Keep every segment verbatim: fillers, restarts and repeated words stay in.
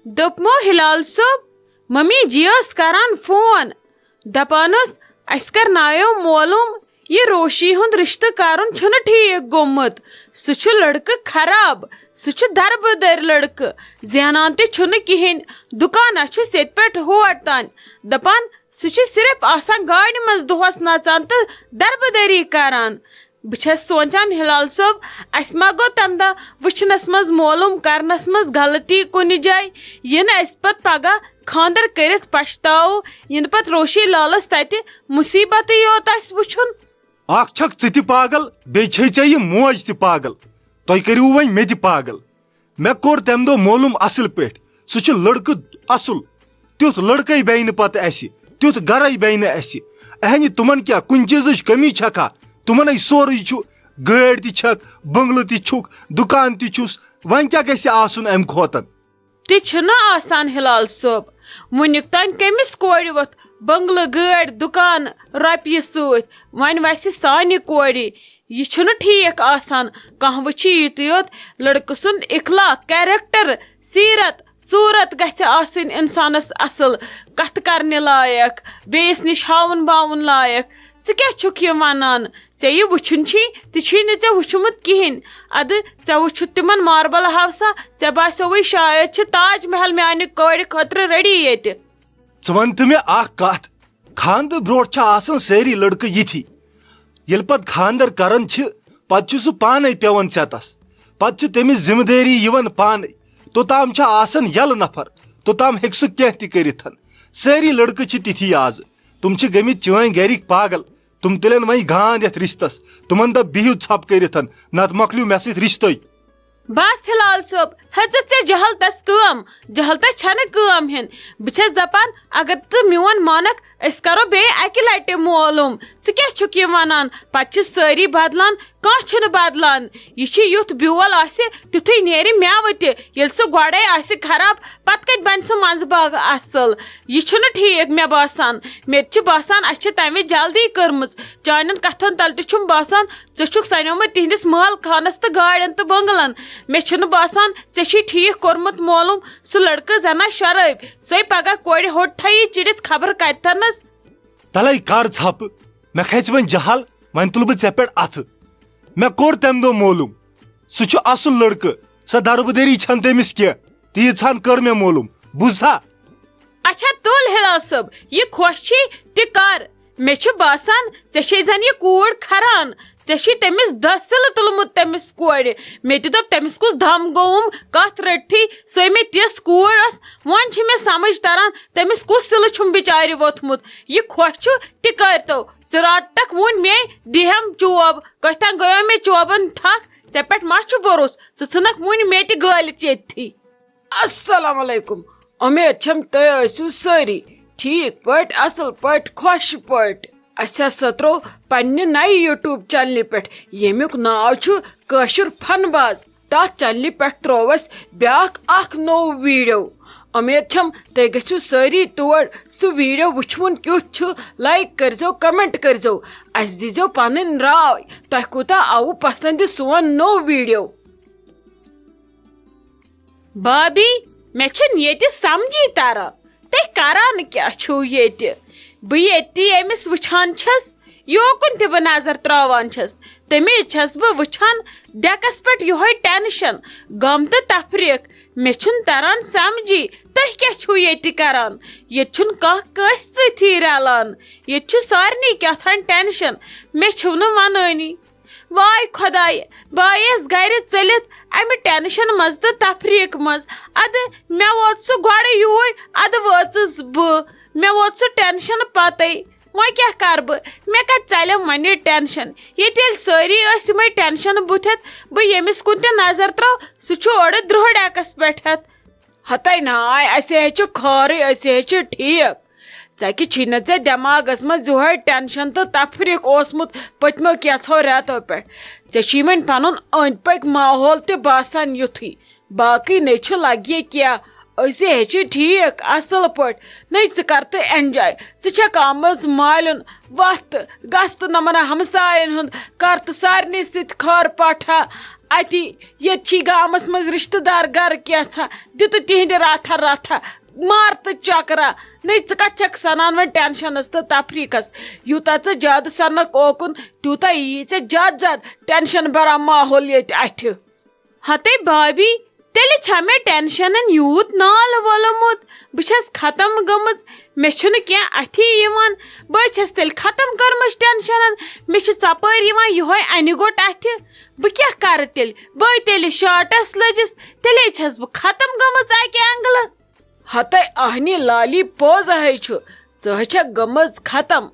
دوٚپمو ہلال صٲب، ممی جی ٲس کران فون، دپان ٲس، "اسہِ کرنایو معلوم، یہِ روشی ہُنٛد رشتہٕ کرُن چھُنہٕ ٹھیٖک گوٚمُت۔ سُہ چھُ لڑکہٕ خراب، سُہ چھُ دربہٕ دٔرۍ لڑکہٕ، زینان تہِ چھُنہٕ کِہیٖنۍ، دُکانا چھُس ییٚتہِ پٮ۪ٹھ ہور تام۔ دپان، سُہ چھُ صرف آسان گاڑِ منٛز دۄہس نژان تہٕ دربہٕ دٔری کران۔" بہٕ چھَس سونٛچان، ہلال صٲب، اَسہِ ما گوٚو تَمہِ دۄہ وٕچھنَس منٛز، معلوٗم کرنَس منٛز غلطی کُنہِ جایہِ؟ یِنہٕ اَسہِ پَتہٕ پگاہ خانٛدر کٔرِتھ پَشتاوو، یِنہٕ پَتہٕ روشی لالَس تَتہِ مُصیٖبتٕے یوت آسہِ وٕچھُن۔ اکھ چھکھ ژٕ تہِ پاگل، بیٚیہِ چھے ژےٚ یہِ موج تہِ پاگل۔ تۄہہِ کٔرِو وۄنۍ مےٚ تہِ پاگل۔ مےٚ کوٚر تَمہِ دۄہ معلوٗم اَصٕل پٲٹھۍ، سُہ چھُ لٔڑکہٕ اَصٕل۔ تیُتھ لٔڑکَے بیٚیہِ نہٕ پَتہٕ اَسہِ، تیُتھ گَرَے بیٚیہِ نہٕ اَسہِ۔ اہنہِ، تِمَن کیٛاہ کُنہِ چیٖزٕچ کٔمی چھَکھا؟ تِمَنَے سورُے چھُ، گٲڑۍ تہِ چھَکھ، بٔنٛگلہٕ تہِ چھُکھ، دُکان تہِ چھُس، وۄنۍ کیٛاہ گژھِ آسُن اَمہِ کھۄتَن؟ تہِ چھُنہٕ آسان ہلال صٲب۔ وُنیُک تام کٔمِس کورِ ووٚتھ بٔنٛگلہٕ، گٲڑۍ، دُکان، رۄپیہِ سۭتۍ؟ وۄنۍ وَسہِ سانہِ کورِ۔ یہِ چھُنہٕ ٹھیٖک آسان۔ کانٛہہ وٕچھِ یُتُے یوت لٔڑکہٕ سُنٛد اخلاق، character، سیٖرت، صوٗرت گژھِ آسٕنۍ اِنسانَس اَصٕل، کَتھٕ کَرنہِ لایق، بیٚیِس نِش ہاوُن باوُن لایق۔ ژٕ کیٛاہ چھُکھ یہِ وَنان؟ ژےٚ یہِ وٕچھُن چھی، تہِ چھی نہٕ ژےٚ وٕچھمُت کِہیٖنۍ۔ اَدٕ ژےٚ وٕچھُتھ تِمَن ماربل ہاوسا، ژےٚ باسیووُے شاید چھِ تاج محل میٛانہِ کورِ خٲطرٕ ready ییٚتہِ۔ ژٕ وَن تہٕ مےٚ اَکھ کَتھ، خانٛدرٕ برونٛٹھ چھِ آسان سٲری لٔڑکہٕ یِتھی۔ ییٚلہِ پتہٕ خانٛدر کران چھِ، پتہٕ چھُ سُہ پانے پٮ۪وان ژٮ۪تس۔ پتہٕ چھِ تٔمِس ذمہٕ دٲری یِوان پانے۔ توٚتام چھُ آسان یلہٕ نفر، توٚتام ہیٚکہِ سُہ کینٛہہ تہِ کٔرِتھ۔ سٲری لٔڑکہٕ چھِ تِتھی آز۔ تِم چھِ گٔمٕتۍ چٲنۍ گرِکۍ پاگل۔ تِم تُلن وۄنۍ گانٛد یتھ رشتس۔ تِمن دپ، "بِہِو ژھۄپہٕ کٔرِتھ، نتہٕ مۄکلیو مےٚ سۭتۍ رشتٕے۔" بس ہلال صٲب، ہیٚژٕتھ ژےٚ جہالتس کٲم؟ جہالتس چھنہٕ کٲم ہٮ۪ن۔ بہٕ چھس دپان، اگر ژٕ میون مانکھ، أسۍ کرو بیٚیہِ اکہِ لٹہِ معلوم۔ ژٕ کیٛاہ چھُکھ یہِ ونان؟ پتہٕ چھِ سٲری بدلان، کانٛہہ چھُنہٕ بدلان۔ یہِ چھُ یُتھ بیول آسہِ، تیُتھُے نیرِ مٮ۪وٕ تہِ۔ ییٚلہِ سُہ گۄڈے آسہِ خراب، پتہٕ کتہِ بنہِ سُہ منٛزٕ باغ اصل؟ یہِ چھُنہٕ ٹھیٖک مےٚ باسان۔ مےٚ تہِ چھُ باسان، اسہِ چھِ تمہِ وِزِ جلدی کٔرمٕژ۔ چانٮ۪ن کتھن تل تہِ چھُم باسان، ژےٚ چھُکھ سنیومُت تِہنٛدِس مال خانس تہٕ گاڑٮ۪ن تہٕ بنگلن۔ مےٚ چھُنہٕ باسان، ژےٚ چھُے ٹھیٖک کوٚرمُت معلوم۔ سُہ لڑکہٕ زنہ شرٲبۍ، سۄے پگاہ کورِ ہوٚٹ تھایی چِڑِتھ خبر کتہِ تھنس۔ تلے کر ژھپہٕ، مےٚ کھژِ وۄنۍ جہل، وۄنۍ تُلہٕ بہٕ ژےٚ پٮ۪ٹھ اتھٕ۔ مےٚ کوٚر تمہِ دۄہ معلوم، سُہ چھُ اصل لڑکہٕ، سۄ دربٕدٔری چھنہٕ تٔمِس کینٛہہ۔ تیٖژ ہن کٔر مےٚ معلوم، بوٗزتھا؟ اچھا تُل ہلال صٲب، یہِ خۄش چھی تہِ کر۔ مےٚ چھُ باسان، ژےٚ چھے زن یہِ کوٗر کھران۔ ژےٚ چھُے تٔمِس دٔہ سِلہٕ تُلمُت تٔمِس کورِ۔ مےٚ تہِ دوٚپ، تٔمِس کُس دم گوٚوُم کتھ رٔٹتھٕے؟ سۄے مےٚ تِژھ کوٗر ٲس۔ وۄنۍ چھُ مےٚ سمجھ تران، تٔمِس کُس سِلہٕ چھُم بِچارِ ووٚتھمُت۔ یہِ خۄش چھُ تہِ کٔرۍتو۔ ژٕ رٹکھ وُنۍ مے دِہم چوب۔ کتھِ تام گٔیو مےٚ چوبن ٹھکھ۔ ژےٚ پٮ۪ٹھ ما چھُ بھروسہٕ؟ ژٕ ژھٕنکھ وُنۍ مے تہِ گٲلِتھ ییٚتتھٕے۔ السلام علیکم۔ اُمید چھم تُہۍ ٲسِو سٲری ٹھیٖک پٲٹھۍ، اَصٕل پٲٹھۍ، خۄش پٲٹھۍ۔ اَسہِ ہسا ترٛوو پننہِ نَیہِ YouTube چینلہِ پٮ۪ٹھ، ییٚمیُک ناو چھُ کٲشُر فن باز۔ تَتھ چینلہِ پٮ۪ٹھ ترٛوو اَسہِ بیٛاکھ اکھ نوٚو video۔ اُمید چھم تُہۍ گٔژھِو سٲری تور سُہ video وٕچھوُن کیُتھ چھُ۔ Like کٔرۍزیو، comment کٔرۍزیو، اَسہِ دیٖزیو پنٕنۍ راے، تۄہہِ کوٗتاہ آوُ پسنٛدِ سون نوٚو video۔ بابی، مےٚ چھُنہٕ ییٚتہِ سمجھی تران، تُہۍ کران کیٛاہ چھِو ییٚتہِ؟ بہٕ ییٚتہِ أمِس وٕچھان چھَس، یوکُن تہِ بہٕ نظر تراوان چھَس، تٔمِس چھَس بہٕ وٕچھان ڈیکس پٮ۪ٹھ یِہوٚے tension، غم تہٕ تفریٖق۔ مےٚ چھُنہٕ تران سمجھی، تُہۍ کیٛاہ چھِو ییٚتہِ کران؟ ییٚتہِ چھُنہٕ کانٛہہ کٲنٛسہِ سۭتی رلان، ییٚتہِ چھُ سارنٕے کیٛاہ تام tension، مےٚ چھِو نہٕ ونٲنی۔ واے خۄدایہِ، بہٕ آیس گرِ ژٔلِتھ امہِ tension منٛز تہٕ تفریٖق منٛز۔ ادٕ مےٚ ووت سُہ گۄڈٕ یوٗرۍ، ادٕ وٲژٕس بہٕ۔ مےٚ ووت سُہ tension پتے۔ وۄنۍ کیٛاہ کرٕ بہٕ؟ مےٚ کتہِ ژلٮ۪م وۄنۍ یہِ tension؟ ییٚتہِ ییٚلہِ سٲری ٲسۍ یِمے tension بُتھِ ہٮ۪تھ، بہٕ ییٚمِس کُن تہِ نظر تراو، سُہ چھُ اورٕ درٛوٚہہ ڈیکس پٮ۪ٹھ ہٮ۪تھ۔ ہتے ناے، اسے ہے چھُ خٲرٕے، أسے ہے چھِ ٹھیٖک۔ ژےٚ کہِ چھی نہٕ ژےٚ دٮ۪ماغس منٛز یِہوے tension تہٕ تفریٖق اوسمُت پٔتمیو کینٛژھو رٮ۪تو پٮ۪ٹھ؟ ژےٚ چھُے وۄنۍ پنُن أنٛدۍ پٔکۍ ماحول تہِ باسان یُتھُے۔ باقٕے نے چھُ لگہِ کینٛہہ، أسے ہے چھِ ٹھیٖک، اصل پٲٹھۍ۔ نے ژٕ کر تہٕ enjoy۔ ژٕ چھکھ آمٕژ مالیُن، وۄتھ تہٕ گژھ تہٕ نمن ہمساین ہُنٛد کر تہٕ سارنٕے سۭتۍ خٲر پاٹھا۔ اَتی، ییٚتہِ چھی گامَس منٛز رِشتہٕ دار گَرٕ کینٛژھا، دِ تہٕ تِہِنٛدِ راتھا راتھا مار تہٕ چکرا۔ نٔے، ژٕ کَتھ چھَکھ سَنان وۄنۍ ٹٮ۪نشَنَس تہٕ تفریٖقَس؟ یوٗتاہ ژٕ زیادٕ سَنَکھ اوکُن، تیوٗتاہ یی ژےٚ زیادٕ زیادٕ ٹٮ۪نشَن بَران ماحول ییٚتہِ اَتھِ۔ ہتے بھابی، تیٚلہِ چھا مےٚ ٹٮ۪نشَنَن یوٗت نال وولمُت؟ بہٕ چھَس ختم گٔمٕژ، مےٚ چھُنہٕ کینٛہہ اَتھی یِوان۔ بہٕ چھَس تیٚلہِ ختم کٔرمٕژ ٹٮ۪نشَنَن، مےٚ چھُ ژۄپٲرۍ یِوان یِہوٚے اَنہِ گوٚٹ اَتھِ۔ بہٕ کیٛاہ کَرٕ تیٚلہِ؟ بہٕ تیٚلہِ شاٹَس لٔجِس، تیٚلے چھَس بہٕ ختم گٔمٕژ اَکہِ اٮ۪نٛگلہٕ۔ ہتے اہنی لالی، پوٚز ہے چھُ، ژٕ ہے چھکھ گٔمٕژ ختم۔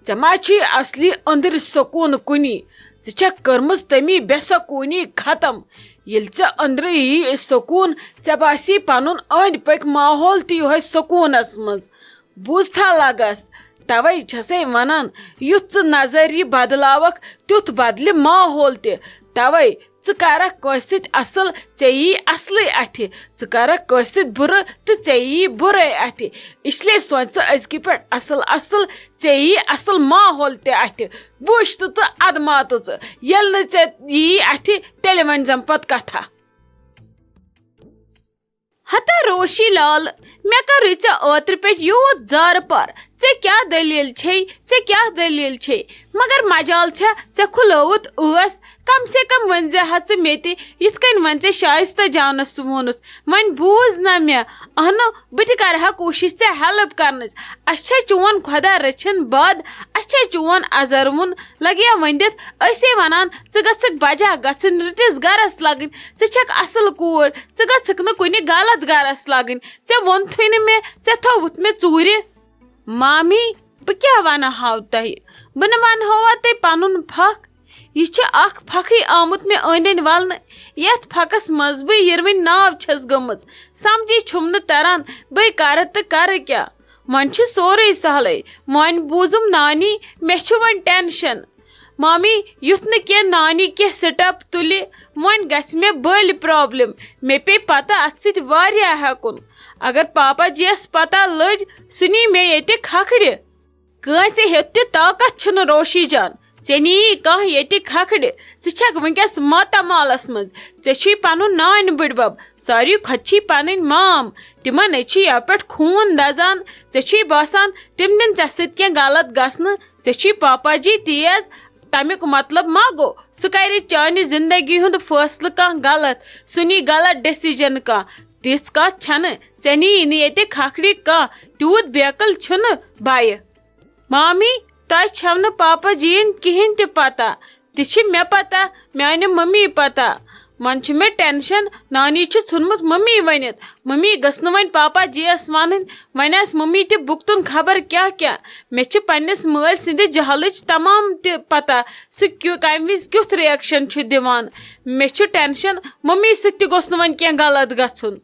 ژےٚ ما چھُے اصلی أنٛدرۍ سکوٗن کُنی؟ ژٕ چھکھ کٔرمٕژ تٔمی بے سکوٗنی ختم۔ ییٚلہِ ژےٚ أنٛدرٕ یی سکوٗن، ژےٚ باسی پنُن أنٛدۍ پٔکۍ ماحول تہِ یِہوٚے سکوٗنس منٛز۔ بوٗزتھا لگس؟ توے چھسے ونان، یُتھ ژٕ نظریہِ بدلاوکھ، تیُتھ بدلہِ ماحول تہِ۔ توے ژٕ کرکھ کٲنٛسہِ سۭتۍ اصل، ژےٚ یی اصلٕے اتھِ۔ ژٕ کرکھ کٲنٛسہِ سۭتۍ بُرٕ تہٕ ژےٚ یی بُرے اتھِ۔ اس لیے سونٛچ ژٕ أزکہِ پٮ۪ٹھ اصل اصل، ژےٚ یی اصل ماحول تہِ اتھِ۔ وٕچھ تہٕ، تہٕ ادٕ ماتہٕ ژٕ۔ ییٚلہِ نہٕ ژےٚ یی اتھِ، تیٚلہِ ؤنۍ زٮ۪م پتہٕ کتھا۔ ہتا روشی لال، مےٚ کَرُے ژےٚ اوترٕ پٮ۪ٹھ یوٗت زارٕ پار۔ ژےٚ کیٛاہ دٔلیٖل چھے؟ ژےٚ کیٛاہ دٔلیٖل چھے؟ مگر مجال چھےٚ ژےٚ کھُلٲوٕتھ ٲس؟ کم سے کم ؤنۍ زِ ہا ژٕ مےٚ تہِ، یِتھ کٔنۍ وۄنۍ ژےٚ شایستہ جانس ووٚنُتھ۔ وۄنۍ بوٗز نہ مےٚ۔ اہنُو، بہٕ تہِ کرٕ ہا کوٗشِش ژےٚ ہیلپ کرنٕچ۔ اَسہِ چھےٚ چون خۄدا رٔچھِنۍ بد، اَسہِ چھےٚ چون ازروُن لگیا ؤنِتھ۔ أسے ونان، ژٕ گژھکھ بجا گژھٕنۍ، رٕتِس گرس لگٕنۍ۔ ژٕ چھکھ اصل کوٗر، ژٕ گژھکھ نہٕ کُنہِ غلط گرس لگٕنۍ۔ ژےٚ ووٚنتھٕے نہٕ مےٚ، ژےٚ تھووُتھ مےٚ ژوٗرِ۔ مامی، بہٕ کیٛاہ ونہٕ ہاو تۄہہِ؟ بہٕ نہٕ ونہٕ ہوا تۄہہِ پنُن پھکھ۔ یہِ چھُ اکھ پھکھٕے آمُت مےٚ أنٛدۍ أنٛدۍ ولنہٕ۔ یتھ پھکس منٛز بہٕ یِروٕنۍ ناو چھَس گٔمٕژ۔ سمجھی چھُم نہٕ تران، بہٕ کرٕ تہٕ کرٕ کیٛاہ؟ وۄنۍ چھُ سورُے سہلٕے۔ وۄنۍ بوٗزُم نانی، مےٚ چھُ وۄنۍ ٹینشن۔ مامی، یُتھ نہٕ کینٛہہ نانی کینٛہہ سٹیپ تُلہِ، وۄنۍ گژھِ مےٚ بٔلۍ پرابلم۔ مےٚ پیٚیہِ پتہ اتھ سۭتۍ واریاہ ہٮ۪کُن۔ اگر پاپا جی یس پتہ لٔج، سُہ نی مےٚ ییٚتہِ کھکھرِ۔ کٲنٛسہِ ہیوٚت تہِ طاقت چھُنہٕ روشی جان۔ ژےٚ نِیی کانٛہہ ییٚتہِ کھکھرِ؟ ژٕ چھکھ وٕنکیٚس ماتامالس منٛز۔ ژےٚ چھُے پنُن نانۍ بٕڈبب، ساروی کھۄتہٕ چھُے پنٕنۍ مام۔ تِمن ہے چھُ یپٲرۍ خوٗن دزان۔ ژےٚ چھُے باسان تِم دِن ژےٚ سۭتۍ کینٛہہ غلط گژھنہٕ؟ ژےٚ چھُے پاپا جی تیز۔ تمیُک مطلب ما گوٚو سُہ کرِ چانہِ زندگی ہُنٛد فٲصلہٕ کانٛہہ غلط، سُہ نی غلط ڈیسیجن کانٛہہ؟ تِژھ کتھ چھنہٕ۔ ژےٚ نِیی نہٕ ییٚتہِ کھکھرِ کانٛہہ، تیوٗت بیقل چھُنہٕ بایہِ۔ مامی، تۄہہِ چھَو نہٕ پاپا جی یِن کِہیٖنۍ تہِ پتہ۔ تہِ چھِ مےٚ پتہ، میانہِ ممی پتہ۔ وۄنۍ چھُ مےٚ ٹینشن، نانی چھُ ژھُنمُت ممی ؤنِتھ۔ ممی گٔژھ نہٕ وۄنۍ پاپا جی یَس وَنٕنۍ۔ وۄنۍ آسہِ ممی تہِ بُکتُن خبر کیٛاہ کیٛاہ۔ مےٚ چھِ پننِس مٲلۍ سٕنٛدِ جہلٕچ تمام تہِ پتہ، سُہ کیُ-، کمہِ وِزِ کیُتھ ریئیکشن چھُ دِوان۔ مےٚ چھُ ٹینشن، ممی سۭتۍ تہِ گوٚژھ نہٕ وۄنۍ کینٛہہ غلط گژھُن۔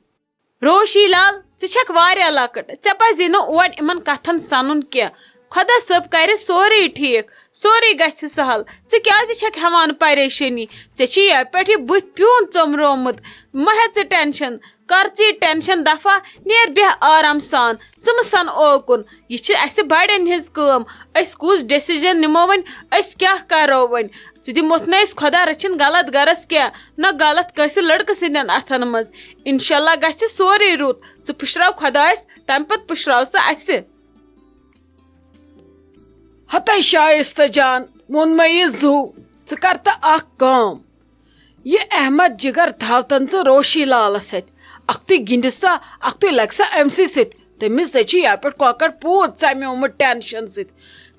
روشی لال، ژٕ چھکھ واریاہ لۄکٕٹ، ژےٚ پزی نہٕ اور یِمن کتھن سنُن کینٛہہ۔ خۄدا صٲب کرِ سورُے ٹھیٖک، سورُے گژھِ سہل۔ ژٕ کیازِ چھکھ ہٮ۪وان پریشٲنی؟ ژےٚ چھِ یپہٕ پٮ۪ٹھ یہِ بٕتھۍ پیوٗنت ژوٚمرومُت۔ مہ ہےٚ ژٕ ٹینشن، کر ژٕ یہِ ٹینشن دفع، نیر بیٚہہ آرام سان، ژٕ مہ سن اوکُن۔ یہِ چھِ اسہِ بڑٮ۪ن ہٕنٛز کٲم، أسۍ کُس ڈیسیجن نِمو وۄنۍ، أسۍ کیٛاہ کرو وۄنۍ؟ ژٕ دِموتھ نہٕ أسۍ خۄدا رٔچھِنۍ غلط گرس کینٛہہ، نہ غلط کٲنٛسہِ لڑکہٕ سٕنٛدٮ۪ن اتھن منٛز۔ انشاءاللہ گژھِ سورُے رُت۔ ژٕ پُشراو خۄدایس، تمہِ پتہٕ پُشراو سُہ اسہِ۔ ہتے شایستہ جان، ووٚن مےٚ یہِ زُو، ژٕ کر تہٕ اکھ کٲم۔ یہِ احمد جگر تھاوتن ژٕ روشی لالس سۭتۍ۔ اکھتُے گِنٛدِ سۄ، اکھتُے لگہِ سۄ أمۍ سٕے سۭتۍ۔ تٔمِس سۭتۍ چھُ یپٲرۍ کۄکر پوٗت ژمیومُت ٹینشن سۭتۍ۔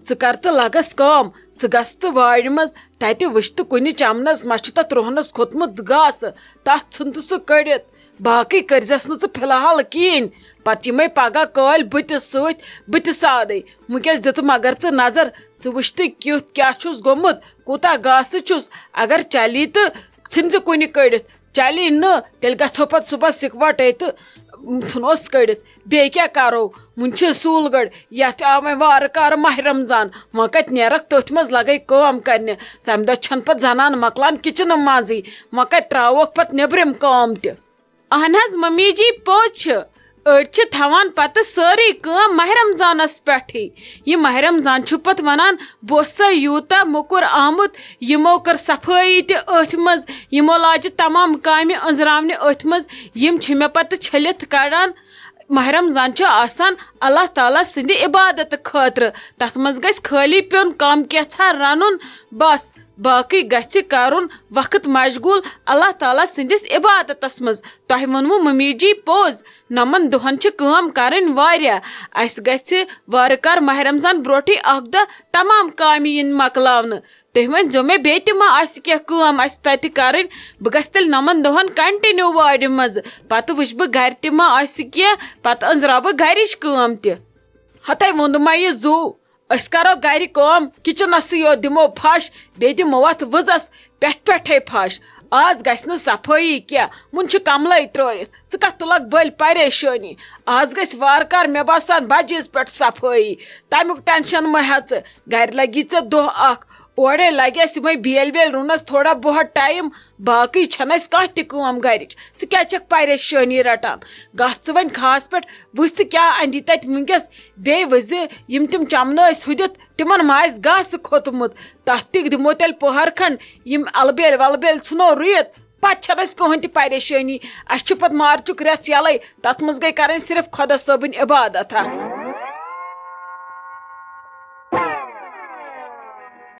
ژٕ کر تہٕ لگس کٲم، ژٕ گژھ تہٕ وارِ منٛز، تتہِ وٕچھ تہٕ کُنہِ چمنس ما چھُ تتھ رُہنس کھوٚتمُت گاسہٕ، تتھ ژھُن تہٕ سُہ کٔڑِتھ۔ باقٕے کٔرزٮ۪س نہٕ ژٕ فی الحال کِہیٖنۍ۔ پتہٕ یِمے پگاہ کٲلۍ بہٕ تہِ سۭتۍ، بہٕ تہِ سادٕے۔ وٕنکیٚس دِ تہٕ مگر ژٕ نظر، ژٕ وٕچھ تہٕ کیُتھ کیٛاہ چھُس گوٚمُت، کوٗتاہ گاسہٕ چھُس۔ اگر چلی تہٕ ژھٕنۍ زِ کُنہِ کٔڑِتھ۔ چلی نہٕ، تیٚلہِ گژھو پتہٕ صُبحس یِکوَٹے تہٕ ژھٕنوس کٔڑِتھ۔ بیٚیہِ کیٛاہ کرو؟ وُنہِ چھِ سوٗل گٔڑ، یتھ آو وۄنۍ وارٕ کارٕ ماہِ رمضان۔ وۄنۍ کتہِ نیرکھ تٔتھۍ منٛز لگے کٲم کرنہِ؟ تمہِ دۄہ چھنہٕ پتہٕ زنان مۄکلان کچنہٕ منٛزٕے، وۄنۍ کتہِ تراوکھ پتہٕ نیبرِم کٲم تہِ؟ اہن حظ ممی جی، پوٚز چھُ۔ أڑۍ چھِ تھاوان پتہٕ سٲرٕے کٲم ماہِ رمضانس پٮ۪ٹھٕے۔ یہِ ماہِ رمضان چھُ پتہٕ ونان، "بہٕ اوسا یوٗتاہ موٚکُر آمُت؟" یِمو کٔر صفٲیی تہِ أتھۍ منٛز، یِمو لاجہِ تمام کامہِ أنٛزراونہِ أتھۍ منٛز۔ یِم چھِ مےٚ پتہٕ چھٔلِتھ کڑان۔ ماہِ رمضان چھُ آسان اللہ تعالیٰ سٕنٛدِ عبادتہٕ خٲطرٕ۔ تتھ منٛز گژھِ خٲلی پیوٚن کم کینٛژھا رنُن، بس۔ باقٕے گژھِ کرُن وقت مشغول اللہ تعالیٰ سٕنٛدِس عبادتس منٛز۔ تۄہہِ ووٚنوُ ممی جی پوٚز، نَمَن دۄہَن چھِ کٲم کرٕنۍ واریاہ۔ اَسہِ گژھِ وارٕ کار ماہِ رمضان برونٛٹھٕے اکھ دۄہ تمام کامہِ یِنۍ مۄکلاونہٕ۔ تُہۍ ؤنۍ زیو مےٚ، بیٚیہِ تہِ ما آسہِ کینٛہہ کٲم اَسہِ تَتہِ کرٕنۍ؟ بہٕ گژھٕ تیٚلہِ نَمَن دۄہَن continue وارِ منٛز۔ پتہٕ وٕچھٕ بہٕ گرِ تہِ ما آسہِ کینٛہہ، پتہٕ أنٛزراو بہٕ گرِچ کٲم تہِ۔ ہتے ووٚنُم مےٚ یہِ زُو، أسۍ کرو گرِ کٲم، کچنسٕے یوت دِمو پھش، بیٚیہِ دِمو اتھ وٕزس پٮ۪ٹھ پٮ۪ٹھے پھش۔ آز گژھِ نہٕ صفٲیی کینٛہہ، وُنہِ چھُ کملے ترٲیِتھ۔ ژٕ کتھ تُلکھ بٔلۍ پریشٲنی؟ آز گژھِ وارٕ کار، مےٚ باسان، بجہِ عیٖز پٮ۪ٹھ صفٲیی۔ تمیُک tension مہ ہےٚ ژٕ، گرِ لگی ژےٚ دۄہ اکھ۔ اورے لگہِ اَسہِ یِمے بیلۍ ویلۍ رُونس تھوڑا بہت time، باقٕے چھنہٕ اَسہِ کانٛہہ تہِ کٲم گرِچ۔ ژٕ کیٛازِ چھکھ پریشٲنی رٹان؟ گژھ ژٕ وۄنۍ کھاہس پٮ۪ٹھ، وٕچھ ژٕ کیٛاہ اندی تتہِ وٕنکیٚس۔ بیٚیہِ وٕچھ زِ یِم تِم چمنہٕ ٲسۍ ہُدِتھ، تِمن ما آسہِ گاسہٕ کھوٚتمُت؟ تتھ تہِ دِمو تیٚلہِ پۄہر کھنڈ۔ یِم البیلۍ ولبیلۍ ژھٕنو رُیِتھ، پتہٕ چھنہٕ اَسہِ کٕہٕنۍ تہِ پریشٲنی۔ اَسہِ چھُ پتہٕ مارچُک رٮ۪تھ یَلَے، تتھ منٛز گٔے کرٕنۍ صرف خۄدا صٲبٕنۍ عبادت۔